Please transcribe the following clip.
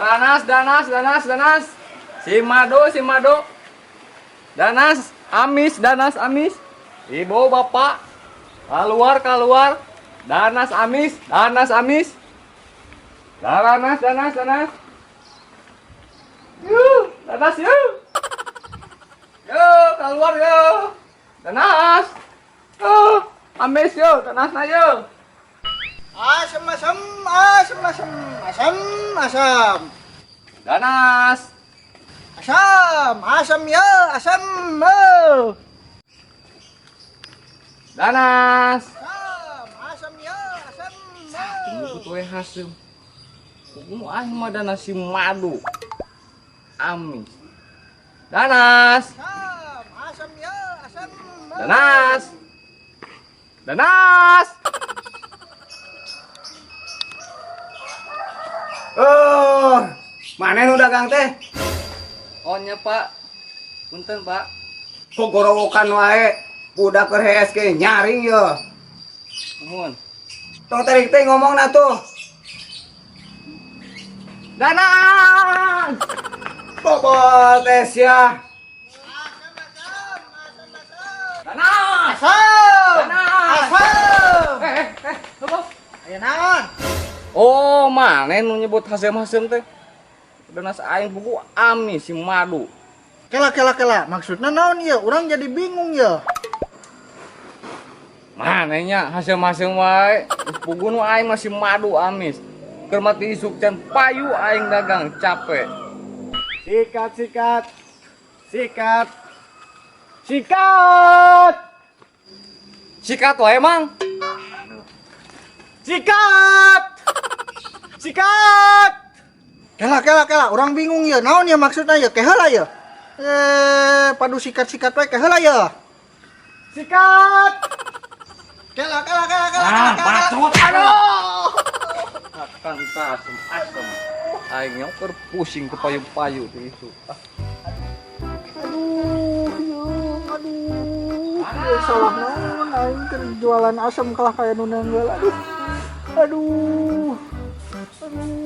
Daranas, danas, danas, danas. Si madu, si madu. Danas, amis, danas, amis. Ibu, bapak. Keluar, keluar. Danas, amis, danas, amis. Daranas, danas, danas. Yuh, danas, yuh. Yo, keluar yo. Danas. Oh, amis yo, danas na yo. Asam, asam, asam, asam, asam, asam. Danas. Asam, asam ya, asam. Oh. Danas. Asam, asam ya, asam. Oh. Nyebut we haseum. Kumaha aing mah danas si madu. Amis. Danas. Asam, asam ya, asam. Oh. Danas. Danas. Oh, mana nu dagang teh? Oh nya Pak. Punten Pak. Kok gorowokan wae? Budak keur hees ge nyaring yo. Nuhun. Tong tarik teh ngomong na tuh. Danas. Bobol teh sia. Danas. Asam. Danas. Asam. Eh, apa? Aya naon? Oh, mana nu nyebut haseum-haseum teh? Danas aing buku amis si madu. Kela kela kela, maksudnya naon ya? Urang jadi bingung ya. Mana nya haseum-haseum wae. Geus pugu nu aing masih madu amis. Keur mati isuk can payu aing dagang capek. Sikat, sikat. Sikat. Sikat. Sikat wae mang. Sikat. Sikat. Kela kela kela, urang bingung ya. Naon ya maksudnya ya? Keheula ya. Padu sikat-sikat wae keheula ya. Sikat. Kela kela kela kela Ah, kela kela. bacot. Aduh. Akan asem asem. Aing nyoker pusing ke payu-payu tuh itu. Ah, Aduh, ya, aduh. Ya, salah naon aing keur jualan asam kalah kaya nu nanggeul. Aduh. Aduh. Aduh.